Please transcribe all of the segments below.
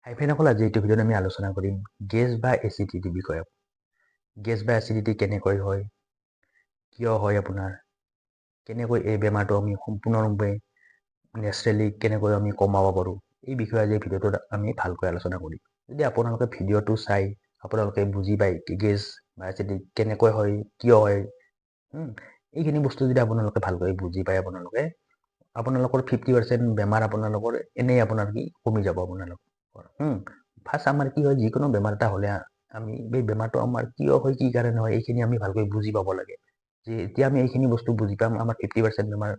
হাই ফ্ৰেণ্ডসকল, আজি এইটো ভিডিঅ'ত আমি আলোচনা কৰিম গেছ বা এচিডিটিৰ বিষয়ে। গেছ বা এচিডিটি কেনেকৈ হয়, কিয় হয় আপোনাৰ, কেনেকৈ এই বেমাৰটো আমি সম্পূৰ্ণৰূপে নেচাৰেলি কেনেকৈ আমি কমাব পাৰোঁ, এই বিষয়ে আজি ভিডিঅ'টোত আমি ভালকৈ আলোচনা কৰিম। যদি আপোনালোকে ভিডিঅ'টো চাই আপোনালোকে বুজি পায় কি গেছ বা এচিডিটি কেনেকৈ হয়, কিয় হয়, এইখিনি বস্তু যদি আপোনালোকে ভালকৈ বুজি পায়, আপোনালোকৰ 50% বেমাৰ আপোনালোকৰ এনেই আপোনাৰ কি কমি যাব আপোনালোকৰ। ফাৰ্ষ্ট আমাৰ কি হয়, যিকোনো বেমাৰ এটা হ'লে আমি এই বেমাৰটো আমাৰ কিয় হয়, কি কাৰণে হয়, এইখিনি আমি ভালকৈ বুজি পাব লাগে। যে এতিয়া আমি এইখিনি বস্তু বুজি পাম, আমাৰ 50% বেমাৰ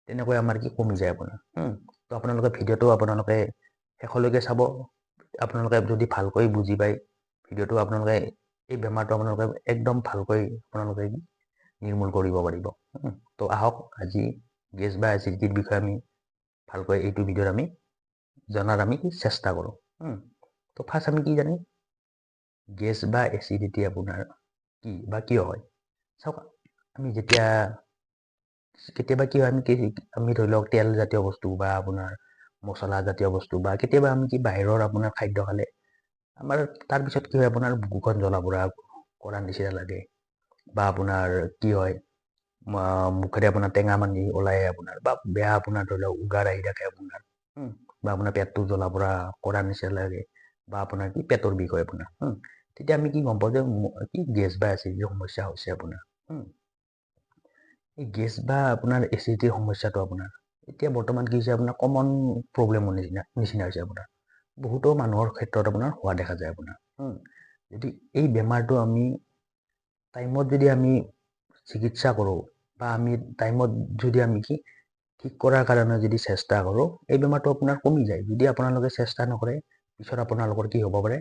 তেনেকৈ আমাৰ কি কমি যায় আপোনাৰ। তো আপোনালোকে ভিডিঅ'টো আপোনালোকে শেষলৈকে চাব। আপোনালোকে যদি ভালকৈ বুজি পায় ভিডিঅ'টো, আপোনালোকে এই বেমাৰটো আপোনালোকে একদম ভালকৈ আপোনালোকে নিৰ্মূল কৰিব পাৰিব। তো আহক, আজি গেছ বা এচিডিটিৰ বিষয়ে আমি ভালকৈ এইটো ভিডিঅ'ত আমি জনাৰ আমি চেষ্টা কৰোঁ। তো ফাৰ্ষ্ট আমি কি জানিম, গেছ বা এচিডিটি আপোনাৰ কি বা কিয় হয়। চাওক, আমি যেতিয়া কেতিয়াবা কি হয়, আমি ধৰি লওক তেল জাতীয় বস্তু বা আপোনাৰ মছলা জাতীয় বস্তু বা কেতিয়াবা আমি কি বাহিৰৰ আপোনাৰ খাদ্য খালে আমাৰ তাৰপিছত কি হয়, আপোনাৰ বুকুখন জ্বলা পোৰা কৰাৰ নিচিনা লাগে বা আপোনাৰ কি হয়, মুখেৰে আপোনাৰ টেঙা পানী ওলাই আপোনাৰ বা বেয়া আপোনাৰ ধৰি লওক উগাৰ আহি থাকে আপোনাৰ, বা আপোনাৰ পেটটো জ্বলা পোৰা কৰাৰ নিচিনা লাগে বা আপোনাৰ কি পেটৰ বিষ হয় আপোনাৰ। তেতিয়া আমি কি গম পাওঁ যে কি গেছ বা এচিডিটিৰ সমস্যা হৈছে আপোনাৰ। এই গেছ বা আপোনাৰ এচিডিটিৰ সমস্যাটো আপোনাৰ এতিয়া বৰ্তমান কি হৈছে, আপোনাৰ কমন প্ৰব্লেমৰ নিচিনা হৈছে আপোনাৰ, বহুতো মানুহৰ ক্ষেত্ৰত আপোনাৰ হোৱা দেখা যায় আপোনাৰ। যদি এই বেমাৰটো আমি টাইমত যদি আমি চিকিৎসা কৰোঁ বা আমি টাইমত যদি আমি কি ঠিক কৰাৰ কাৰণে যদি চেষ্টা কৰোঁ, এই বেমাৰটো আপোনাৰ কমি যায়। যদি আপোনালোকে চেষ্টা নকৰে, পিছত আপোনালোকৰ কি হ'ব পাৰে,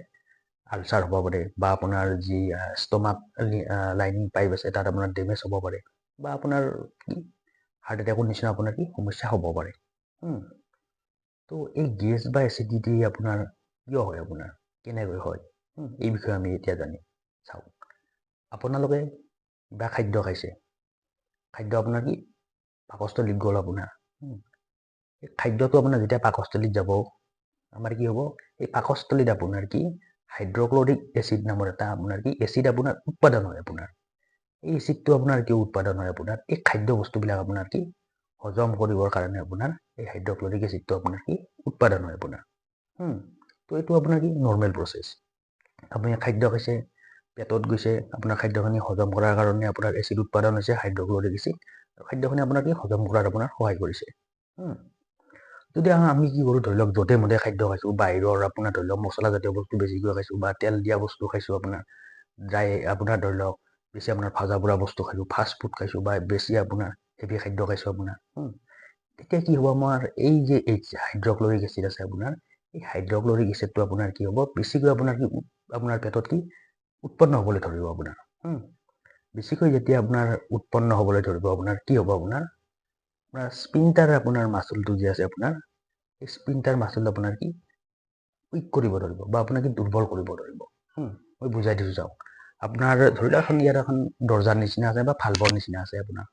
আলচাৰ হ'ব পাৰে বা আপোনাৰ যি ষ্টমাক লাইনিং পাইপ আছে তাত আপোনাৰ ডেমেজ হ'ব পাৰে বা আপোনাৰ কি হাৰ্ট এটেকৰ নিচিনা আপোনাৰ কি সমস্যা হ'ব পাৰে। তো এই গেছ বা এচিডিটি আপোনাৰ কিয় হয়, আপোনাৰ কেনেকৈ হয়, এই বিষয়ে আমি এতিয়া জানিম। চাওক, আপোনালোকে কিবা খাদ্য খাইছে, খাদ্য আপোনাৰ কি পাকস্থলীত গ'ল আপোনাৰ। এই খাদ্যটো আপোনাৰ যেতিয়া পাকস্থলীত যাব, আমাৰ কি হ'ব, এই পাকস্থলীত আপোনাৰ কি হাইড্ৰক্লৰিক এচিড নামৰ এটা আপোনাৰ কি এচিড আপোনাৰ উৎপাদন হয় আপোনাৰ। এই এচিডটো আপোনাৰ কিয় উৎপাদন হয় আপোনাৰ, এই খাদ্য বস্তুবিলাক আপোনাৰ কি হজম কৰিবৰ কাৰণে আপোনাৰ এই হাইড্ৰক্লৰিক এচিডটো আপোনাৰ কি উৎপাদন হয় আপোনাৰ। তো এইটো আপোনাৰ কি নৰ্মেল প্ৰচেছ। আপুনি খাদ্য খাইছে, পেটত গৈছে, আপোনাৰ খাদ্যখিনি হজম কৰাৰ কাৰণে আপোনাৰ এচিড উৎপাদন হৈছে হাইড্ৰক্লৰিক এচিড, আৰু খাদ্যখিনি আপোনাৰ কি হজম কৰাত আপোনাৰ সহায় কৰিছে। যদি আমি কি কৰোঁ, ধৰি লওক য'তে মতে খাদ্য খাইছোঁ, বাহিৰৰ আপোনাৰ ধৰি লওক মছলা জাতীয় বস্তু বেছিকৈ খাইছোঁ বা তেল দিয়া বস্তু খাইছোঁ আপোনাৰ, ড্ৰাই আপোনাৰ ধৰি লওক বেছি আপোনাৰ ভাজা পোৰা বস্তু খাইছোঁ, ফাষ্ট ফুড খাইছোঁ বা বেছি আপোনাৰ হেভি খাদ্য খাইছোঁ আপোনাৰ, তেতিয়া কি হ'ব, আমাৰ এই যে এই হাইড্ৰক্লৰিক এচিড আছে আপোনাৰ, এই হাইড্ৰক্লৰিক এচিডটো আপোনাৰ কি হ'ব, বেছিকৈ আপোনাৰ কি আপোনাৰ পেটত কি উৎপন্ন হ'বলৈ ধৰিব আপোনাৰ। বেছিকৈ যেতিয়া আপোনাৰ উৎপন্ন হ'বলৈ ধৰিব, আপোনাৰ কি হ'ব, আপোনাৰ আপোনাৰ স্পিংটাৰ আপোনাৰ মাচুলটো যে আছে আপোনাৰ, এই স্পিংটাৰ মাচুলটো আপোনাৰ কি উইক কৰিব ধৰিব বা আপোনাৰ কি দুৰ্বল কৰিব ধৰিব। মই বুজাই দিছোঁ, যাওক। আপোনাৰ ধৰি লওক এখন ইয়াত এখন দৰ্জাৰ নিচিনা আছে বা ভালভৰ নিচিনা আছে আপোনাৰ।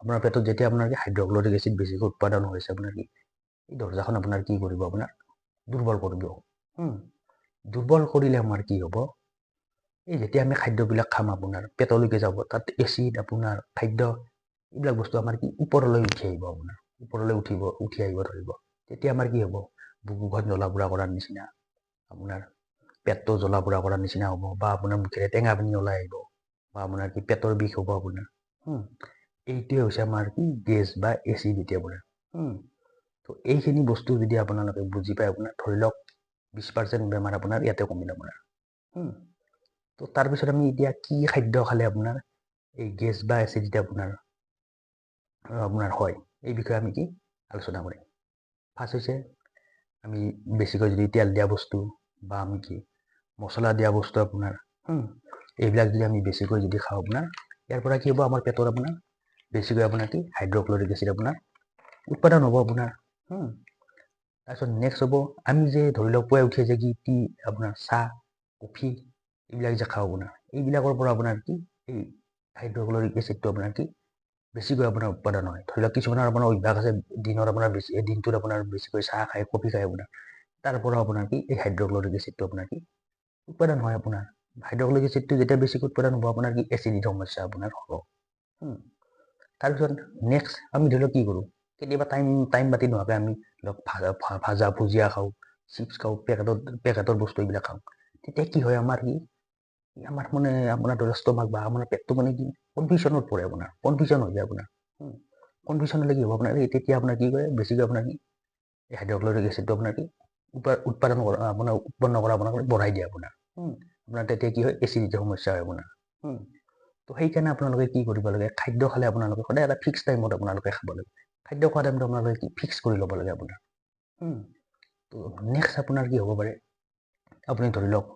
আপোনাৰ পেটত যেতিয়া আপোনাৰ কি হাইড্ৰক্লৰিক এচিড বেছিকৈ উৎপাদন হৈছে, আপোনাৰ কি এই দৰ্জাখন আপোনাৰ কি কৰিব, আপোনাৰ দুৰ্বল কৰিব। দুৰ্বল কৰিলে আমাৰ কি হ'ব, এই যেতিয়া আমি খাদ্যবিলাক খাম আপোনাৰ পেটলৈকে যাব, তাত এচিড আপোনাৰ খাদ্য এইবিলাক বস্তু আমাৰ কি ওপৰলৈ উঠি আহিব আপোনাৰ, ওপৰলৈ উঠি আহিব ধৰিব। তেতিয়া আমাৰ কি হ'ব, বুকুখন জ্বলা পোৰা কৰাৰ নিচিনা, আপোনাৰ পেটটো জ্বলা পোৰা কৰাৰ নিচিনা হ'ব বা আপোনাৰ মুখেৰে টেঙা পানী ওলাই আহিব বা আপোনাৰ কি পেটৰ বিষ হ'ব আপোনাৰ। এইটোৱে হৈছে আমাৰ কি গেছ বা এচিডিটি আপোনাৰ। তো এইখিনি বস্তু যদি আপোনালোকে বুজি পায়, আপোনাৰ ধৰি লওক 20% বেমাৰ আপোনাৰ ইয়াতে কমিল আপোনাৰ। তো তাৰপিছত আমি এতিয়া কি খাদ্য খালে আপোনাৰ এই গেছ বা এচিডিটি আপোনাৰ আপোনাৰ হয়, এই বিষয়ে আমি কি আলোচনা কৰিম। ফাৰ্ষ্ট হৈছে আমি বেছিকৈ যদি তেল দিয়া বস্তু বা আমি কি মছলা দিয়া বস্তু আপোনাৰ, এইবিলাক যদি আমি বেছিকৈ যদি খাওঁ আপোনাৰ, ইয়াৰ পৰা কি হ'ব, আমাৰ পেটত আপোনাৰ বেছিকৈ আপোনাৰ কি হাইড্ৰক্লৰিক এচিড আপোনাৰ উৎপাদন হ'ব আপোনাৰ। তাৰপিছত নেক্সট হ'ব আমি যে ধৰি লওক পুৱাই উঠি যে কি টি আপোনাৰ চাহ কফি এইবিলাক যে খাওঁ আপোনাৰ, এইবিলাকৰ পৰা আপোনাৰ কি এই হাইড্ৰক্লৰিক এচিডটো আপোনাৰ কি বেছিকৈ আপোনাৰ উৎপাদন হয়। ধৰি লওক কিছুমানৰ আপোনাৰ অভ্যাস আছে দিনত আপোনাৰ বেছি দিনটোত আপোনাৰ বেছিকৈ চাহ খায়, কফি খায় আপোনাৰ, তাৰ পৰা আপোনাৰ কি এই হাইড্ৰক্লৰিক এচিডটো আপোনাৰ কি উৎপাদন হয় আপোনাৰ। হাইড্ৰক্লৰিক এচিডটো যেতিয়া বেছিকৈ উৎপাদন হ'ব, আপোনাৰ কি এচিডিটিৰ সমস্যা আপোনাৰ হ'ব। তাৰপিছত নেক্সট আমি ধৰি লওক কি কৰোঁ, কেতিয়াবা টাইম টাইম বাতি নোহোৱাকৈ আমি ধৰক ভাজা ভুজিয়া খাওঁ, চিপছ খাওঁ, পেকেটৰ বস্তু এইবিলাক খাওঁ। তেতিয়া কি হয়, আমাৰ কি আমাৰ মানে আপোনাৰ ধৰি লওক ষ্টমাক বা আপোনাৰ পেটটো মানে কি কনফিউশ্যনত পৰে আপোনাৰ, কনফিউশ্যন হৈ যায় আপোনাৰ। কনফিউশ্যন হ'লে কি হ'ব আপোনাৰ, এই তেতিয়া আপোনাৰ কি কৰে, বেছিকৈ আপোনাৰ কি এই হাইড্ৰক্লৰিক এচিডটো আপোনাৰ কি উৎপাদন কৰা, আপোনাৰ উৎপন্ন কৰা আপোনাক বঢ়াই দিয়ে আপোনাৰ। আপোনাৰ তেতিয়া কি হয়, এচিডিটিৰ সমস্যা হয় আপোনাৰ। তো সেইকাৰণে আপোনালোকে কি কৰিব লাগে, খাদ্য খালে আপোনালোকে সদায় এটা ফিক্স টাইমত আপোনালোকে খাব লাগে। খাদ্য খোৱা টাইমটো আপোনালোকে কি ফিক্স কৰি ল'ব লাগে আপোনাৰ। তো নেক্সট আপোনাৰ কি হ'ব পাৰে, আপুনি ধৰি লওক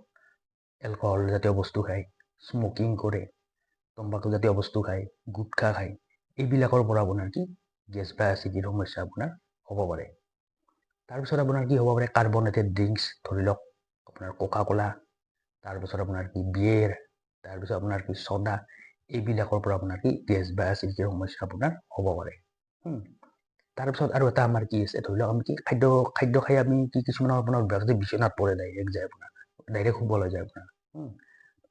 এলকহল জাতীয় বস্তু খায়, স্মকিং কৰে, তম্বাকু জাতীয় বস্তু খায়, গুটখা খায়, এইবিলাকৰ পৰা আপোনাৰ কি গেছ বা এচিডিটিৰ সমস্যা আপোনাৰ হ'ব পাৰে। তাৰপিছত আপোনাৰ কি হ'ব পাৰে, কাৰ্বনেটেড ড্ৰিংকছ, ধৰি লওক আপোনাৰ কোকা কোলা, তাৰপিছত আপোনাৰ কি বিয়েৰ, তাৰপিছত আপোনাৰ কি ছ'ডা, এইবিলাকৰ পৰা আপোনাৰ কি গেছ বা এচিডিটিৰ সমস্যা আপোনাৰ হ'ব পাৰে। তাৰপিছত আৰু এটা আমাৰ কি আছে, ধৰি লওক আমি কি খাদ্য খাই আমি কি কিছুমানৰ আপোনাৰ অভ্যাস যে বিচনাত পৰে ডাইৰেক্ট যায় আপোনাৰ, ডাইৰেক্ট শুবলৈ যায় আপোনাৰ।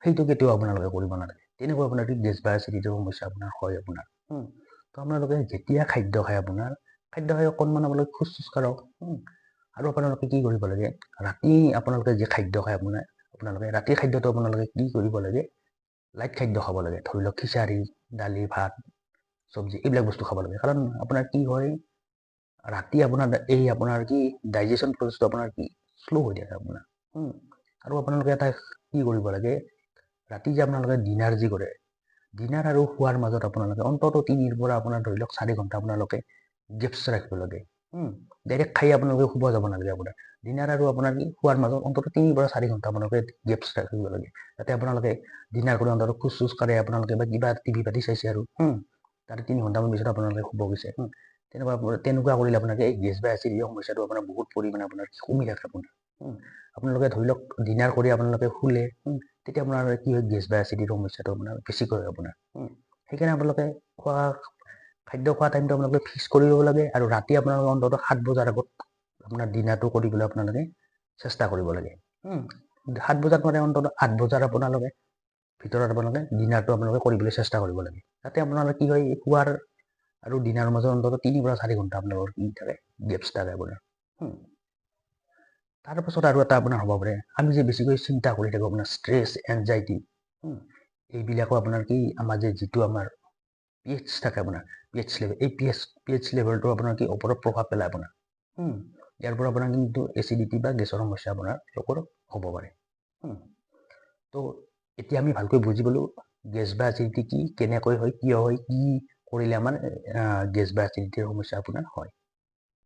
সেইটো কেতিয়াও আপোনালোকে কৰিব নালাগে। তেনেকুৱা আপোনাৰ কি গেছ বা এচিডিটিৰ সমস্যা আপোনাৰ হয় আপোনাৰ। তো আপোনালোকে যেতিয়া খাদ্য খায় আপোনাৰ, খাদ্য খাই অকণমান আপোনালোকে খোজ চোজ কাঢ়ক। আৰু আপোনালোকে কি কৰিব লাগে, ৰাতি আপোনালোকে যি খাদ্য খায় আপোনাৰ, আপোনালোকে ৰাতিৰ খাদ্যটো আপোনালোকে কি কৰিব লাগে, লাইট খাদ্য খাব লাগে। ধৰি লওক খিচাৰি, দালি, ভাত, চব্জি এইবিলাক বস্তু খাব লাগে। কাৰণ আপোনাৰ কি হয়, ৰাতি আপোনাৰ এই আপোনাৰ কি ডাইজেশ্যন প্ৰচেছটো আপোনাৰ কি শ্ল' হৈ থাকে আপোনাৰ। আৰু আপোনালোকে এটা কি কৰিব লাগে, ৰাতি যে আপোনালোকে ডিনাৰ যি কৰে, ডিনাৰ আৰু শোৱাৰ মাজত আপোনালোকে অন্ততঃ 3ৰ পৰা আপোনাৰ ধৰি লওক 4 ঘণ্টা আপোনালোকে গেপছ ৰাখিব লাগে। ডাইৰেক্ট খাই আপোনালোকে শুব যাব নালাগে আপোনাৰ। ডিনাৰ আৰু আপোনাৰ কি শোৱাৰ মাজত অন্ততঃ 3ৰ পৰা 4 ঘণ্টা আপোনালোকে গেপছ ৰাখিব লাগে, যাতে আপোনালোকে ডিনাৰ কৰি অন্ততঃ খোজ চোজ কাঢ়ে আপোনালোকে বা কিবা টিভি পাতি চাইছে আৰু, তাৰে 3 ঘণ্টামান পিছত আপোনালোকে শুব গৈছে। তেনেকুৱা কৰিলে আপোনালোকে এই গেছ বা এচিডিটিৰ সমস্যাটো আপোনাৰ বহুত পৰিমাণে আপোনাৰ কমি থাকে আপোনাৰ। আপোনালোকে ধৰি লওক ডিনাৰ কৰি আপোনালোকে শুলে, তেতিয়া আপোনাৰ কি হয়, গেছ বা এচিডিটিৰ সমস্যাটো আপোনাৰ বেছিকৈ হয় আপোনাৰ। সেইকাৰণে আপোনালোকে খাদ্য খোৱা টাইমটো আপোনালোকে ফিক্স কৰি ল'ব লাগে আৰু ৰাতি আপোনালোকে অন্ততঃ 7 বজাৰ আগত আপোনাৰ ডিনাৰটো কৰিবলৈ আপোনালোকে চেষ্টা কৰিব লাগে। 7 বজাত মানে অন্ততঃ 8 বজাৰ আপোনালোকে ভিতৰত আপোনালোকে ডিনাৰটো আপোনালোকে কৰিবলৈ চেষ্টা কৰিব লাগে, যাতে আপোনালোকে কি হয়, শোৱাৰ আৰু ডিনাৰৰ মাজত অন্ততঃ 3ৰ পৰা 4 ঘণ্টা আপোনালোকৰ কি থাকে, গেপছ থাকে আপোনাৰ। তাৰপাছত আৰু এটা আপোনাৰ হ'ব পাৰে, আমি যে বেছিকৈ চিন্তা কৰি থাকোঁ আপোনাৰ ষ্ট্ৰেছ, এনজাইটি, এইবিলাকো আপোনাৰ কি আমাৰ যে যিটো আমাৰ পি এইচ থাকে আপোনাৰ, পি এইচ লেভেল, এই পি এইচ লেভেলটো আপোনাৰ কি ওপৰত প্ৰভাৱ পেলায় আপোনাৰ। ইয়াৰ পৰা আপোনাৰ কিন্তু এচিডিটি বা গেছৰ সমস্যা আপোনাৰ লোকৰ হ'ব পাৰে। তো এতিয়া আমি ভালকৈ বুজি পালোঁ গেছ বা এচিডিটি কি, কেনেকৈ হয়, কিয় হয়, কি কৰিলে আমাৰ গেছ বা এচিডিটিৰ সমস্যা আপোনাৰ হয়।